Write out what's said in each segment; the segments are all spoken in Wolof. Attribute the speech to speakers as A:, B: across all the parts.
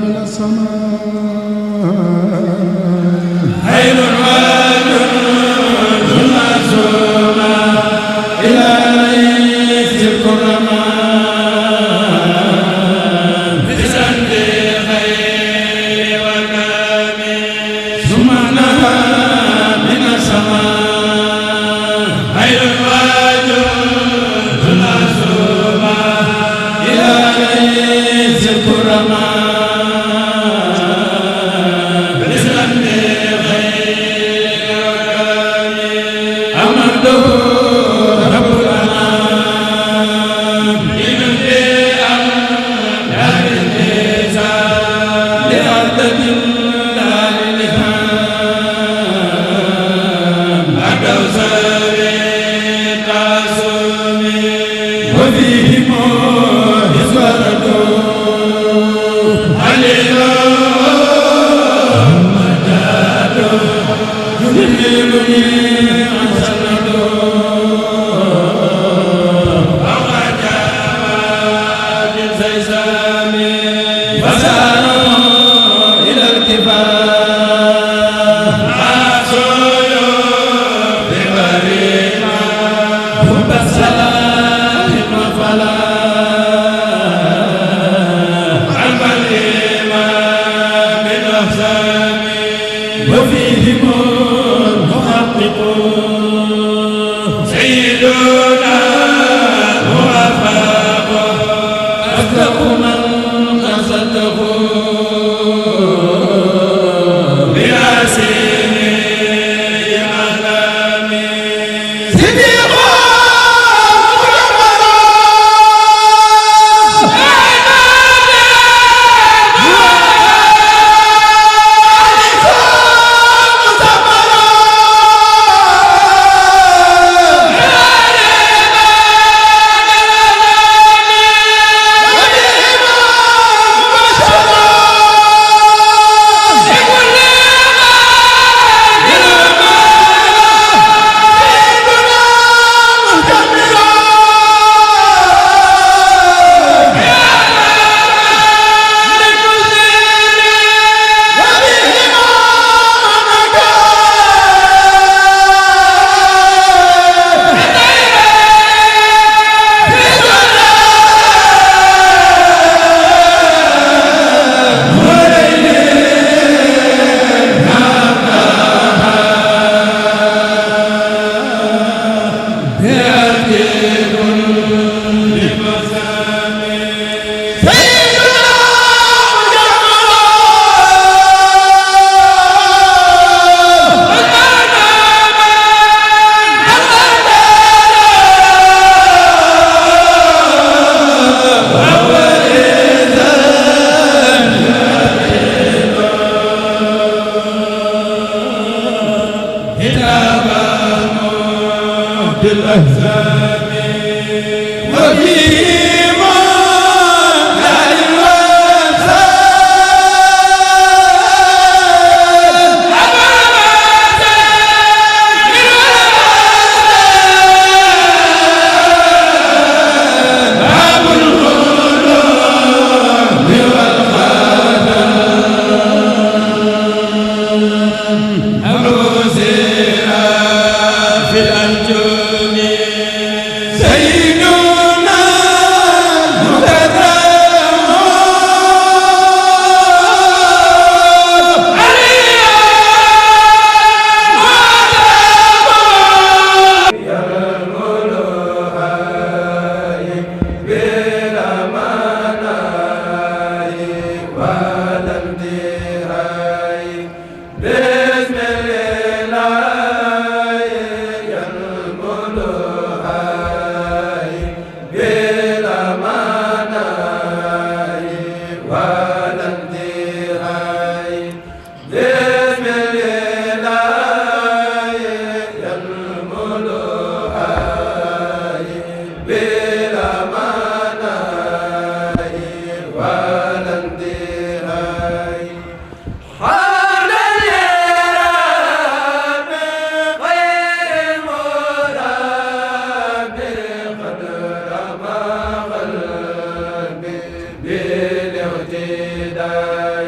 A: bil ihtidai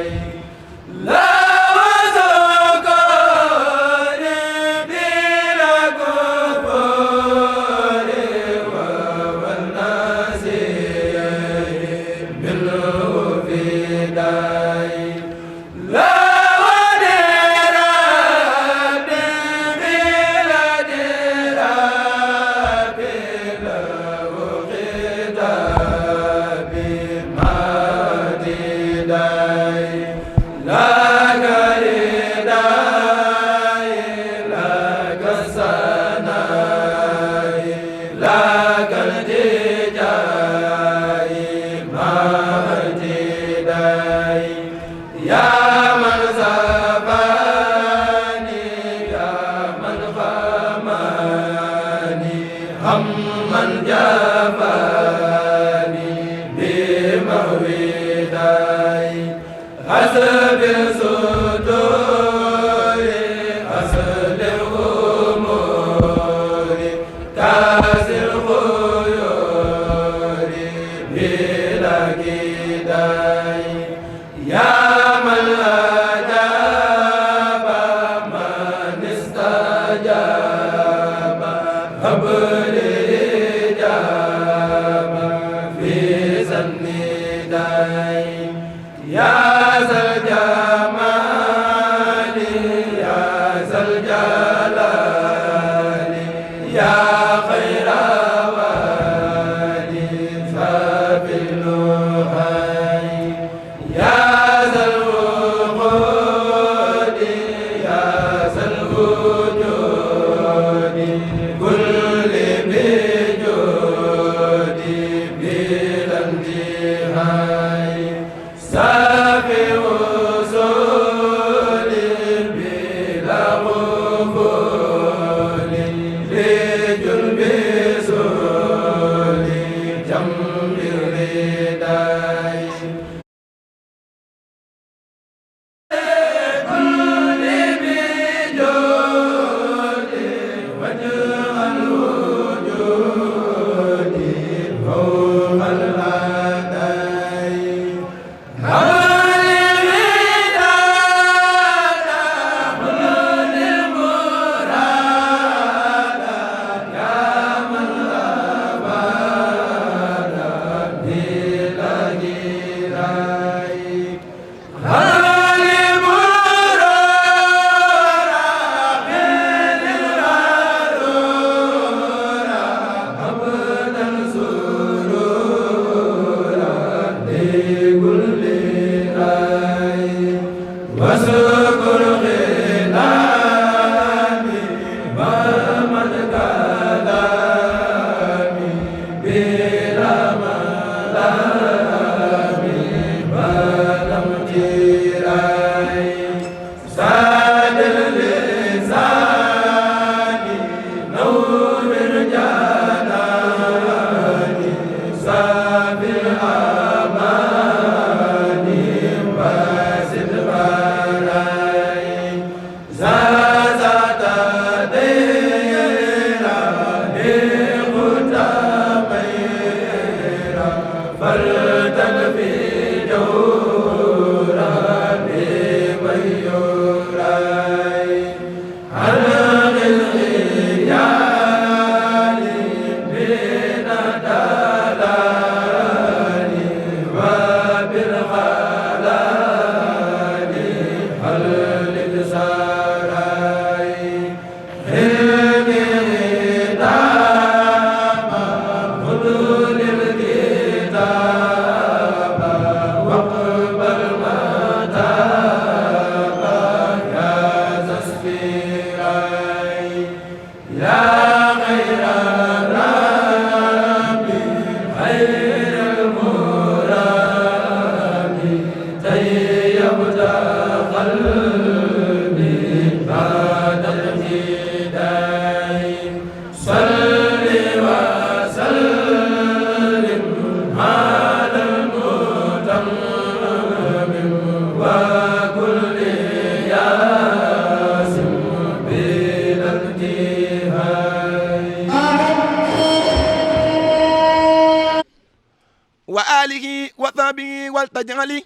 A: وآله وصحبه والتجعلي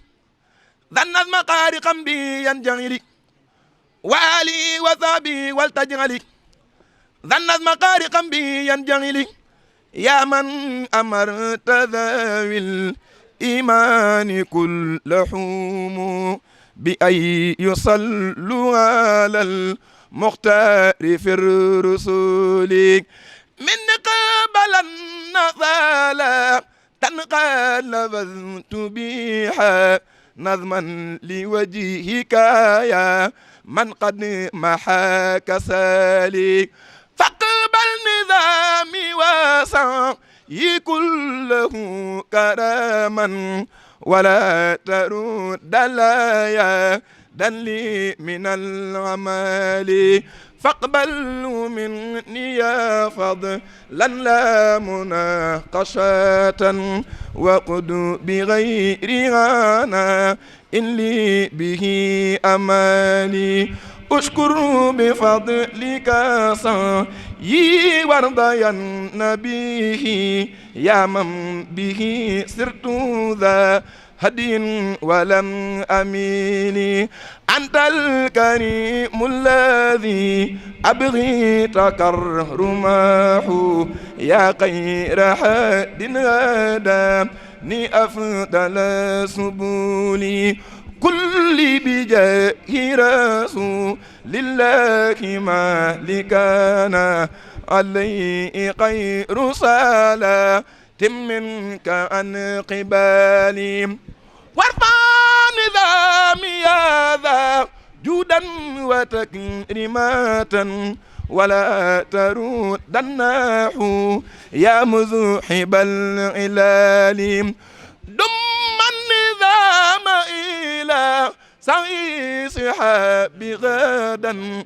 A: ذا النظم قارقا به ينجلي وآله وصحبه والتجعلي ذا النظم قارقا به ينجلي يا من أمرت ذوي الإيمان كلهم بأن يصلوا على المختار في الرسول من قبل النضال تنقلبت بها نظما لوجهك يا من قد محاك سالك فاقبل نظامي وسعي كله كراما ولا ترد لا دلي من العمال فاقبل مني يا فضلا لا مناقشة وقد بغير غانا إن لي به أمالي أشكر بفضلك صايي وارضين به يا من به سرت ذا هدي ولم أميل أنت الكريم الذي أبغي تكرمه يا خير حد هداني أفضل سبلي كل بجاه رسول لله مالكنا عليه خير صلاة منك عن قبالي وارفع نظامي هذا جودا وتكريمات ولا تردناه يا مذهب العلال دم النظام إلى سعي صحاب غدا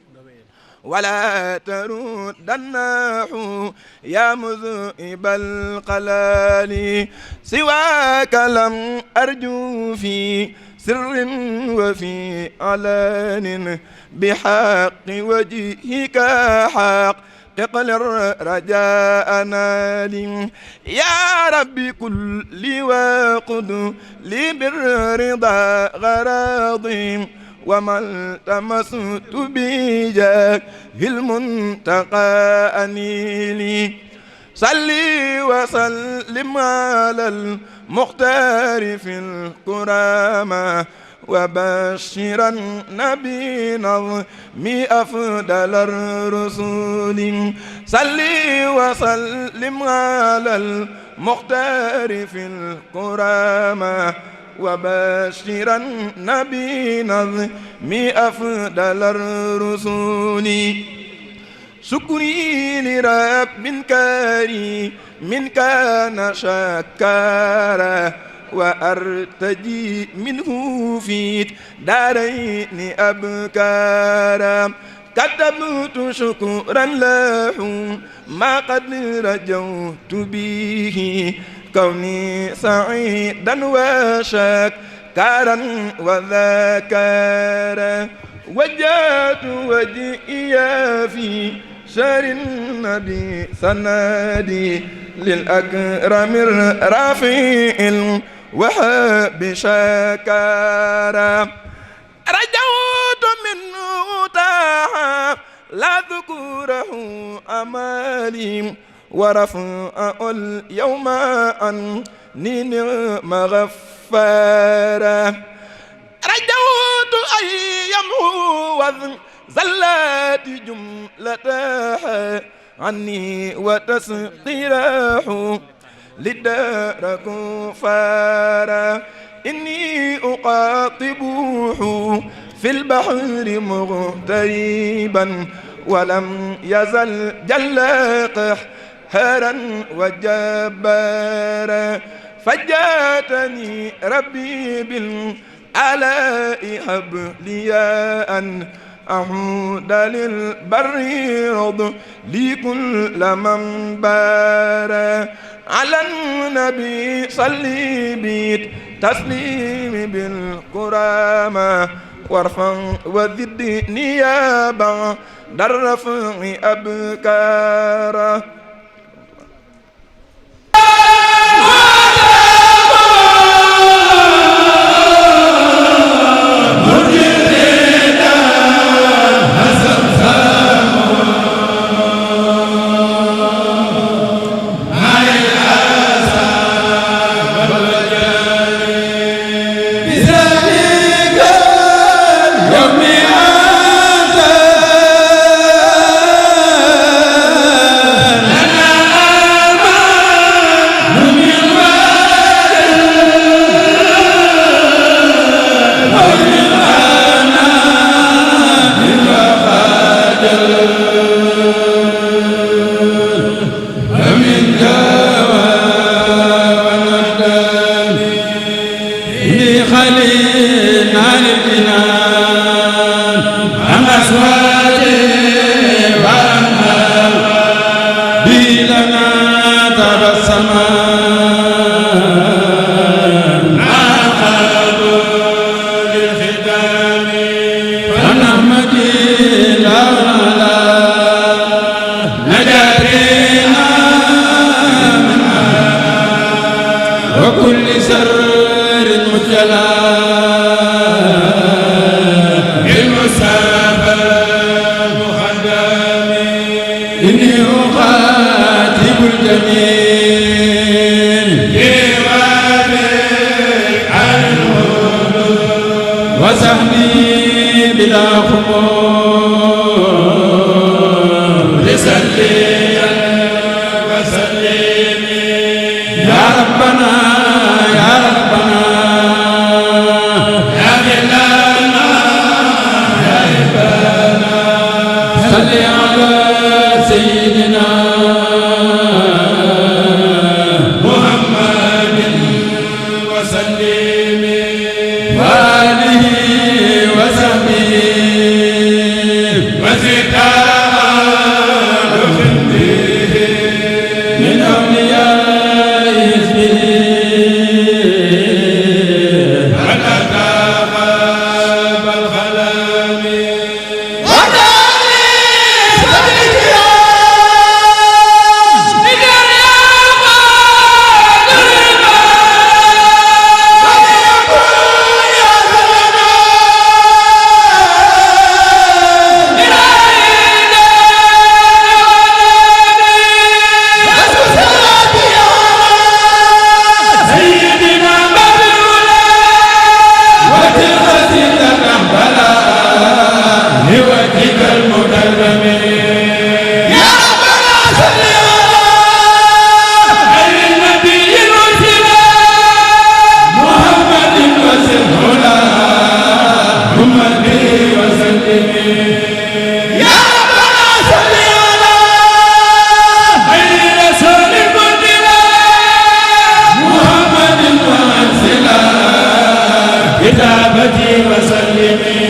A: ولا تردناه يا مذهب القلال سواك لم أرجو في سر وفي علان بحق وجهك حق تقل الرجاء نال يا ربي كل وقد لي بالرضا غراضي وما التمست بجاه المنتقى أنيلي صلي وسلم على المختار في الكرامة وبشرا نبي نظم أفضل الرسول صلي وسلم على المختار في الكرامة وبشرا نبي نظم أفضل الرسول شكري لرب كريم من كان شكارا وأرتجي منه في دارين أبكارا كتبت شكرا له ما قد رجوت به كوني سعيدا وشكارا وذكارا وجهت وجهي في شهر النبي سنادي للأكرم الرفيع وحب شكارا رجوت منه تاها لا ذكره أمالي ورفع اليوم عني نعم غفارا رجوت أن يمحو زلات جملتها عني وتسقيره للدار كفارا إني أقاطبه في البحر مغتربا ولم يزل جل قهرا وجبارا فجاتني ربي بالآلاء هب لي أن أعود للبر رض لي كل من بارا على النبي صلي بيت تسليم بالكرامة وارفع وذد نيابا درفع أبكارا
B: Hallelujah. جميل وسهمي بلا خمول سليا وسلم يا ربنا يا ربنا يا بلانا يا إبانا صل على سيدنا محمد وسلم وآله وصحبه وزكاة خلده من أولياء حزبه ونتاق بالخلام كتابتي وسلمي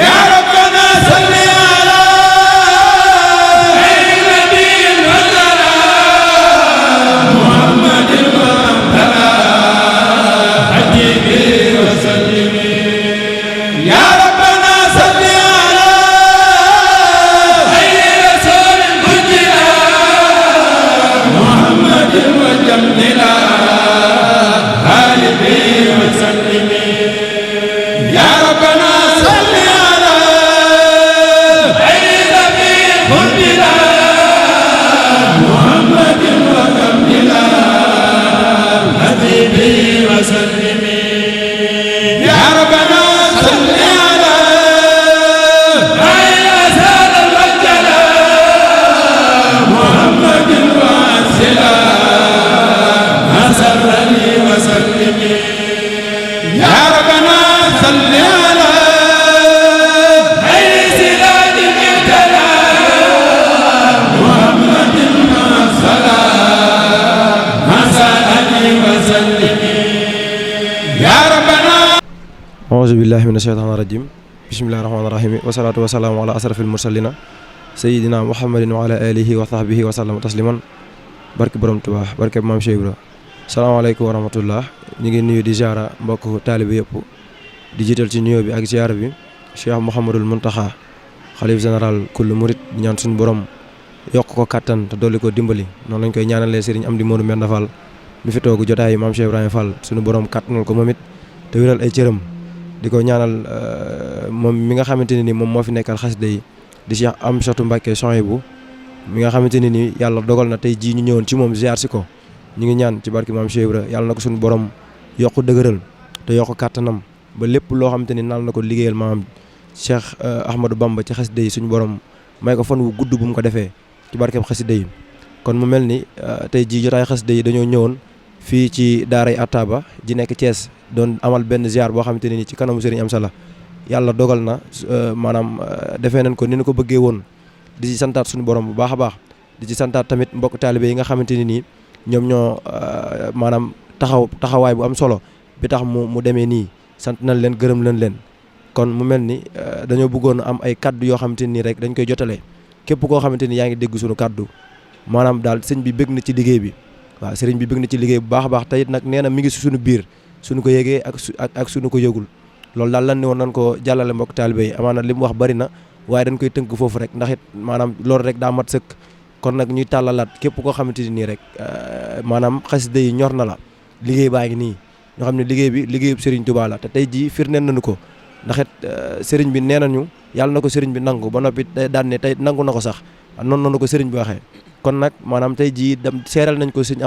B: يا ربنا صل على خير نبي نزل محمد وامتلا حبيبي وسلمي يا ربنا صل على خير رسول مجلا محمد وجملا حبيبي وسلمي يا ربنا صل على خير نبي خلدنا محمد وكملا حبيبي وسلمي يا ربنا صل على خير سال الوجلا محمد واسلا مسرني وسلمي يا ربنا صل على خير سراج المهتدى محمد صلى مسرني وسلمي يا ربنا
C: أعوذ بالله من الشيطان الرجيم بسم الله الرحمن الرحيم والصلاة والسلام على أشرف المرسلين سيدنا محمد وعلى آله وصحبه وسلم تسليما barke borom Tuubaa barke maam Cheikh Ibra salaamaaleykum wa rahmatullah ñu ngi nuyu di ziara mbokk taalibe yëpp di jiital ci nuyoo bi ak ziara bi Cheikh Mouhamadul Mountakha xalif général kullu murit di ñaan suñu borom yokk ko kattan te dolli ko dimbali noonu lañ koy ñaanalee Serigne Amdi Modou Mbenda Fall mi fi toogu jotaay maam Cheikh Ibrahima Fall suñu borom kattanal ko moom it te wéral ay cëram di ko ñaanal moom mi nga xamante ne ni moom moo fi nekkal xasida yi di Cheikh Amsatou Mbacké Souhaïbou mi nga xamante ne ni yàlla dogal na tey jii ñu ñëwoon ci moom ziar si ko ñu ngi ñaan ci barki maam Cheikh Ibra yàlla na ko suñu borom yokk dëgëral te yokk kàttanam ba lépp loo xamante ni naal na ko liggéeyal maam Cheikh Ahmadou Bamba ci xasida yi suñu borom may ko fan wu gudd bu mu ko defee ci barkeb xasida yi kon mu mel ni tey jii jotaay xasida yi dañoo ñëwoon fii ci daaray Attaba ji nekk Thiès doon amal benn ziar boo xamante ne ni ci kanamu Serigne Amsala yàlla dogal na maanaam defee nañ ko ni ñu ko bëggee woon di ci santaat suñu borom bu baax a baax di ci santaat tamit mbokk taalibe yi nga xamante ne nii ñoom ñoo maanaam taxawaay bu am solo bi tax mu demee nii sant nañ leen gërëm nañ leen kon mu mel ni dañoo bëggoon am ay kaddu yoo xamante nii rek dañ koy jotale képp koo xamante ni yaa ngi dégg suñu kaddu maanaam daal sëñ bi bëgg na ci liggéey bi waaw sëriñ bi bëgg na ci liggéey bu baax a baax te it nag nee na mi ngi si suñu biir suñu ko yëgee ak suñu ko yëgul loolu daal lan ni woon nañ ko jàllale mbokk taalibe yi amaana li mu wax bari na waaye dañ koy tënk foofu rek ndax it maanaam loolu rek daa mat sëkk kon nag ñuy tàllalaat képp koo xamante ni nii rek maanaam xasida yi ñor na la liggéey baa ngi nii ñoo xam ne liggéey bi liggéeyub Serigne Touba la te tey jii firndeel nañu ko ndax it Serigne bi nee nañu yàlla na ko Serigne bi nangu ba noppi day daan ne tey nangu na ko sax noonu na ko Serigne bi waxee kon nag maanaam tey jii dem seeral nañ ko Sëñ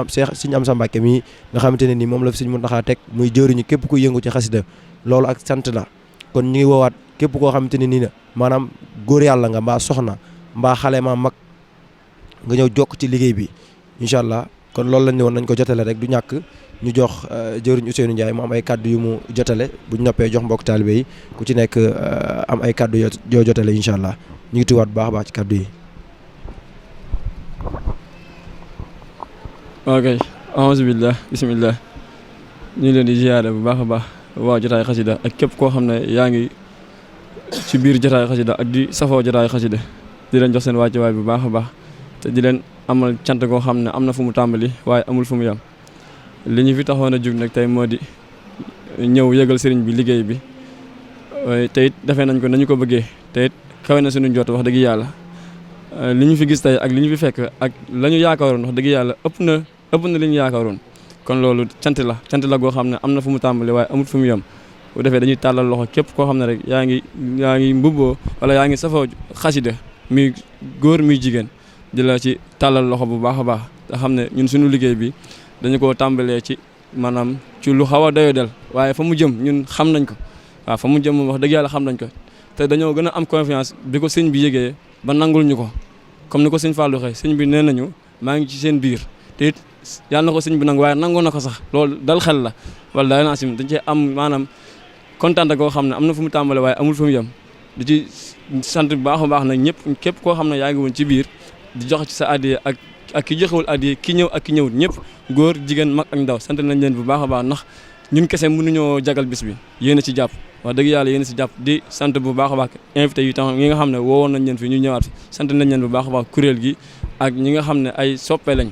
C: Amsa Mbàkke mii nga xamante ne nii moom la fi Sëñ Muntaxa teg muy jëriñu képp ku yëngu ci xasida loolu ak sant la kon ñu ngi woowaat képp koo xamante ne nii na maanaam góor yàlla nga mbaa soxna mbaa xale maa mag nga ñëw jokk ci liggéey bi incha allah kon loolu lañ ne woon nañ ko jotale rek du ñàkk ñu jox jëriñ Ousseynou Ndiaye mu am ay kaddu yu mu jotale bu ñu noppee jox mbokk taalibe yi ku ci nekk am ay kaddu yoo jotale incha allah ñu ngi tuwaat bu baax a baax ci kaddu yi.
D: ok alhamdulilah bisimilah ñu ngi leen di ziyaare bu baax a baax waaw jotaay xasida ak képp koo xam ne yaa ngi ci biir jotaay xasida ak di safoo jotaay xasida di leen jox seen wàccuwaay bu baax a baax te di leen amal cant koo xam ne am na fu mu tàmbali waaye amul fu mu yam li ñu fi taxoon a jug nag tey moo di ñëw yëgal sëriñ bi liggéey bi te it defee nañ ko nañu ko bëggee te it kawe na suñu jot wax dëgg yàlla li ñu fi gis tey ak li ñu fi fekk ak la ñu yaakaaroon wax dëgg yàlla ëpp na li ñu yaakaaroon kon loolu cant la goo xam ne am na fu mu tàmbali waaye amul fu mu yem bu defee dañuy tàllal loxo képp koo xam ne rek yaa ngi mbubboo wala yaa ngi safoo xasida muy góor muy jigéen di la ci tàllal loxo bu baax a baax te xam ne ñun suñu liggéey bi dañu ko tàmbalee ci maanaam ci lu xaw a doyodel waaye fa mu jëm ñun xam nañ ko waaw fa mu jëm moom wax dëgg yàlla xam nañ ko te dañoo gën a am confiance bi ko sëñ bi yëgee ba nangul ñu ko comme ni ko sëñ Fallou xëy sëñ bi nee nañu maa ngi ci seen biir te it yàlla na ko sëñ bi nangu waaye nangu na ko sax loolu dal xel la wala daal naa sim dañ cee am maanaam kontaan koo xam ne am na fu mu tàmbale waaye amul fu mu yem di ci sant bu baax a baax nag ñëpp képp koo xam ne yaa ngi woon ci biir di jox ci sa addiya ak ki joxewul addiya ki ñëw ak ki ñëwut ñëpp góor jigéen mag ak ndaw sant nañ leen bu baax a baax ndax ñun kese mënuñoo jagal bis bi yéen a ci jàpp wax dëgg yàlla yéen a ci jàpp di sant bu baax a baax invité yi tam ñi nga xam ne woowoon nañ leen fi ñu ñëwaat fi sant nañ leen bu baax a baax kuréel gi ak ñi nga xam ne ay soppe lañ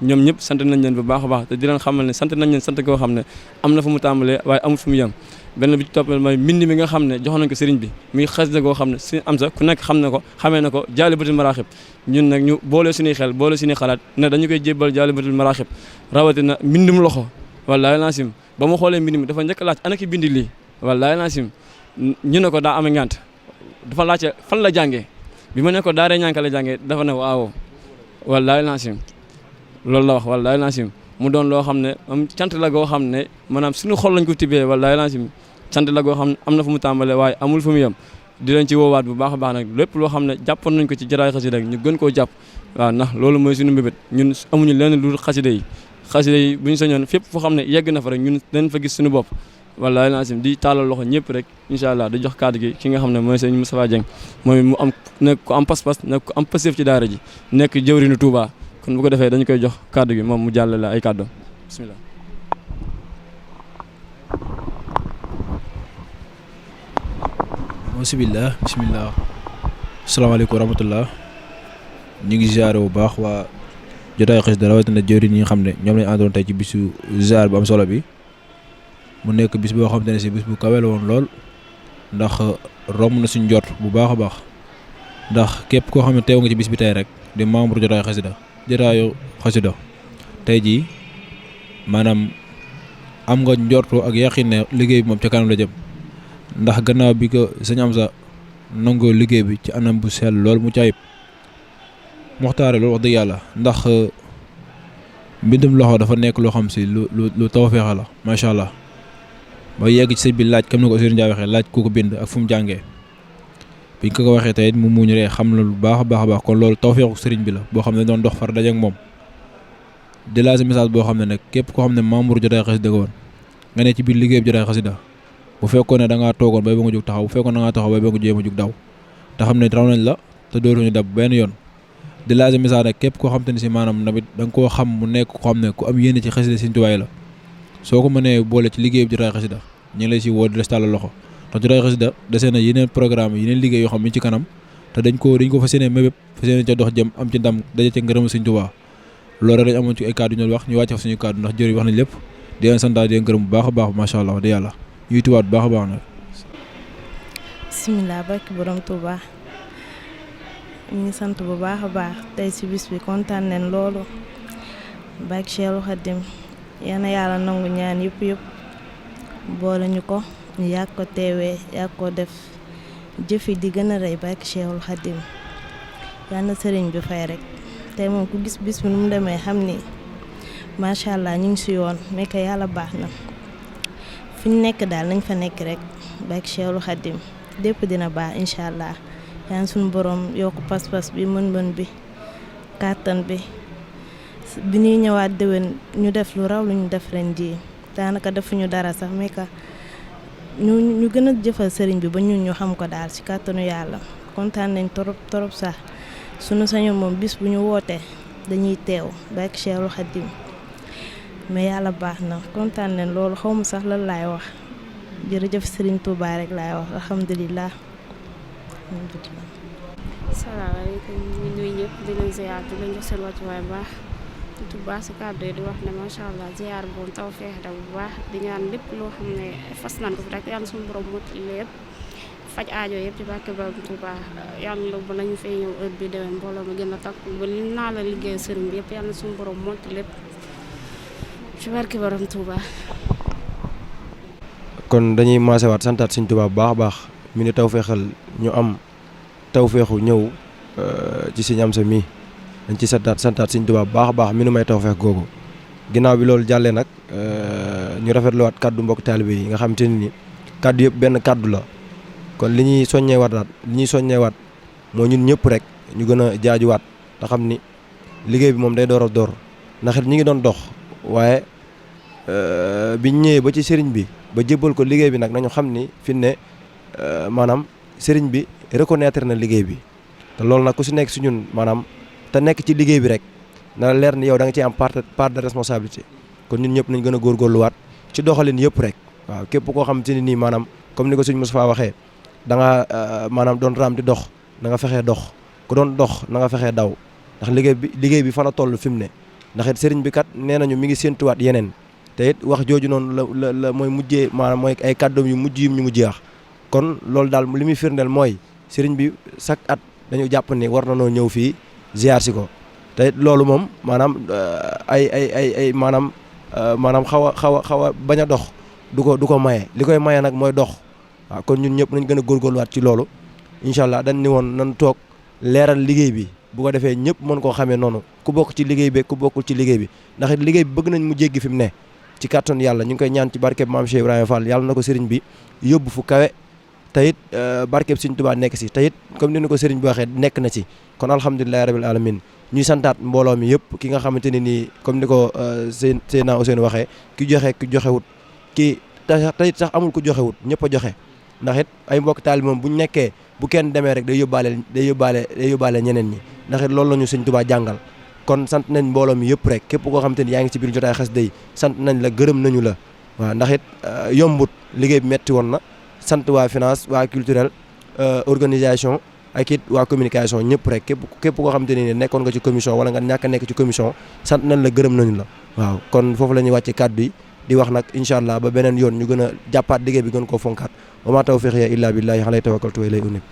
D: ñoom ñëpp sant nañ leen bu baax a baax te di leen xamal ne sant nañ leen sant koo xam ne am na fu mu tàmbalee waaye amul fu mu yem benn bi ci toppal mooy mbind mi nga xam ne jox nañ ko sëriñ bi muy xasida goo xam ne si am sa ku nekk xam na ko xamee na ko Jaalibatul Maraaxib ñun nag ñu boole suñuy xel boole suñuy xalaat ne dañu koy jébbal Jaalibatul Maraaxib rawatina mbindum loxo wallaahi laasim ba mu xoolee mbind mi dafa njëkk laaj ana ki bindi lii wallaahi laasim ñu ne ko daa amee ngant dafa laajte fan la jàngee bi ma ne ko daaree ñànka la jàngee dafa ne waaw wallaahi laasim loolu la wax wallaahi laasim mu doon loo xam ne am cant la goo xam ne maanaam suñu xol lañ ko tibbee wallaahi laasim cant la goo xam ne am na fu mu tàmbalee waaye amul fu mu yem di leen ci woowaat bu baax a baax nag lépp loo xam ne jàppoon nañ ko ci jotaay xasida rek ñu gën koo jàpp waaw ndax loolu mooy suñu mbébét ñun amuñu lenn lu xasida yi bu ñu sañoon fépp foo xam ne yegg na fa rek ñun dañ fa gis suñu bopp wallaahi laasim di taalal loxo ñëpp rek incha allah di jox kàddu gi ki nga xam ne mooy sëñ Moustapha Dieng mooy mu am nekk ko am pas-pas nekk ko am pasif ci daara ji nekk jëwriñu Touba kon bu ko defee dañu koy jox kàddu gi moom mu jàllale ay kàddoom bismillah
E: bismillah asalaamaaleykum wa rahmatullah ñu ngi ziare bu baax waa jotaay xasida rawatina jëwriñ yi nga xam ne ñoom lañ àndoon tey ci bisu ziar bu am solo bi mu nekk bis boo xamante ne si bis bu kawe la woon lool ndax romb na suñ jot bu baax a baax ndax képp koo xam ne teew nga ci bis bi tey rek di membre jotaayu xasida tey jii maanaam am nga njortu ak yaqin ne liggéey bi moom ca kanam la jëm ndax gannaaw bi ko sëñ Amsa nangoo liggéey bi ci anam bu sell lool mu caayib moxtaare loolu wax dëgg yàlla ndax mbindum loxo dafa nekk loo xam si lu tawfeex la macha allah ba yegg ci sëñ bi laaj comme ni ko Ousseynou Ndiaye waxee laaj ku ko bind ak fu mu jàngee biñ ko waxee tey mu muñ ree xam na lu baax a baax kon loolu tawfeexu sëriñ bi la boo xam ne doon dox far daje ak moom di laaj message boo xam ne nag képp koo xam ne membre jotaay xasida woon nga ne ci biir liggéey bi jotaay xasida bu fekkoon ne da ngaa toogoon bay ba nga jóg taxaw bu fekkoon da ngaa taxaw bay ba nga jéem a jóg daw te xam ne raw nañ la te dootuñu dab benn yoon di laaj message nag képp koo xam te ne si maanaam tamit da nga koo xam mu nekk ko xam ne ku am yéene ci xasida Sëriñ Tuubaa la soo ko mënee boole ci liggéey bi jotaay xasida ñu ngi lay si woo di les tàllal loxo ndax jotaay xasida desee na yeneen programme yeneen liggéey yoo xam ne ci kanam te dañ ko fas yéene mébépp fas yéene ca dox jëm am ci ndam daje ca ngërëm Sëriñ Tuubaa loolu rek dañ amoon ci ay kàddu ñu wax ñu wàcce fa suñu kàddu ndax jëri wax nañ lépp di leen sant di leen gërëm bu baax a baax macha allah di yàlla ñuy tuwaat bu baax a baax nag
F: bisimilah barke borom Touba ñu ngi sant bu baax a baax tey si bis bi kontaan nañ loolu barke Cheikhul Khadim yal na yàlla nangu ñaan yëpp boole ñu ko ñu yàgg ko teewee yàgg ko def jëfi di gën a rëy barke Cheikhul Khadim yal na sëriñ bi fay rek tey moom ku gis bis bi nu mu demee xam ni macha allah ñu ngi si yoon mais que yàlla baax na fi ñu nekk daal nañ fa nekk rek barke Cheikhul Khadim lépp dina baax incha allah yaa ngi suñu borom yokk pas-pas bi mën-mën bi kàttan bi ñuy ñëwaat déwén ñu def lu raw lu ñu def ren jii daanaka defuñu dara sax mais que ñu gën a jëfal sëriñ bi ba ñun ñu xam ko daal ci kàttanu yàlla kontaan nañ torop sax sunu sañu moom bis bu ñu wootee dañuy teew barke Cheikhul Khadim mais yàlla baax na kontaan nañ loolu xaw ma sax lan laay wax jërëjëf Serigne Touba rek laay wax alhamdulilah.
G: salaamaaleykum ñu nuyu ñëpp di leen ziar di leen jox seen wàccuwaay bu baax di baax si kàddu yi di wax ne macha allah ziar boobu taw feex da bu baax di ñaan lépp loo xam ne fas nañ ko fi rek yàlla suñu borom mottali lépp faj aajo yëpp ci barke Borom Touba yàlla ba nañu fay ñëw heure bi déwén mbooloo mi gën a takku ba li naa la liggéey sëriñ bi yëpp yàlla suñu borom mottali lépp ci barke Borom Touba.
C: kon dañuy maasewaat santaat Sëñ Tuubaa bu baax a baax mi ne taw feexal ñu am taw feexu ñëw ci Sëñ Amsa mi dañ ci santaat Sëñ Tuubaa bu baax a baax mi nu may taw feex googu ginnaaw bi loolu jàllee nag ñu rafetluwaat kàddu mbokk taalibe yi nga xam te ni kàddu yëpp benn kàddu la kon li ñuy soññeewaat moo ñun ñëpp rek ñu gën a jaajuwaat te xam ni liggéey bi moom day door a door ndax it ñi ngi doon dox waaye biñ ñëwee ba ci sëriñ bi ba jébbal ko liggéey bi nag nañu xam ni fi ne maanaam sëriñ bi reconnaître na liggéey bi te loolu nag ku si nekk si ñun maanaam te nekk ci liggéey bi rek na leer ni yow da nga ciy am part de responsabilité kon ñun ñëpp nañ gën a góorgóorluwaat ci doxalin yëpp rek waaw képp koo xam te ni nii maanaam comme ni ko sëñ Moustapha waxee da nga maanaam doon raam di dox na nga fexee dox ku doon dox na nga fexee daw ndax liggéey bi fa la toll fi mu ne ndax it sëriñ bi kat nee nañu mi ngi séentuwaat yeneen te it wax jooju noonu la mooy mujjee maanaam mooy ay kàddoom yu mujj yim ñu mujjee wax kon loolu daal li muy firndeel mooy sëriñ bi chaque at dañu jàpp ni war na noo ñëw fii ziar si ko te it loolu moom maanaam ay maanaam xaw a bañ a dox du ko maye li koy maye nag mooy dox waaw kon ñun ñëpp nañ gën a góorgóorluwaat ci loolu incha allah dañ ni woon nañ toog leeral liggéey bi bu ko defee ñëpp mën koo xamee noonu ku bokk ci liggéey bi ku bokkul ci liggéey bi ndax it liggéey bi bëgg nañ mu jéggi fi mu ne ci kàttan yàlla ñu ngi koy ñaan ci barkeb maam Cheikh Ibrahima Fall yàlla na ko sëriñ bi yóbbu fu kawe te it barkeb Sëriñ Tuubaa nekk si te it comme ni ko sëriñ bi waxee nekk na ci kon alhamdulilahi rabil alamin ñuy santaat mbooloo mi yëpp ki nga xamante ne nii comme ni ko Seydina Ousseynou waxee ki joxe ki joxewut ki te it sax amul ku joxewut ñëpp a joxe ndax it ay mbokk taal moom bu ñu nekkee bu kenn demee rek day yóbbaale ñeneen ñi ndax it loolu la ñu Sëriñ Tuubaa jàngal kon sant nañ mbooloo mi yëpp rek képp koo xamante ni yaa ngi ci biir jotaay xasida yi sant nañ la gërëm nañu la waaw ndax it yombut liggéey bi metti woon na sant waa finance waa culturel organisation ak it waa communication ñëpp rek képp koo xamante ni nekkoon nga ci commission wala nga ñàkk a nekk ci commission sant nañ la gërëm nañu la waaw kon foofu la ñuy wàcce kàddu yi di wax nag incha allah ba beneen yoon ñu gën a jàppaat liggéey bi gën koo fonkaat wa maa tawfiiqi illaa billaahi alayhi tawakkaltu wa ilayhi unib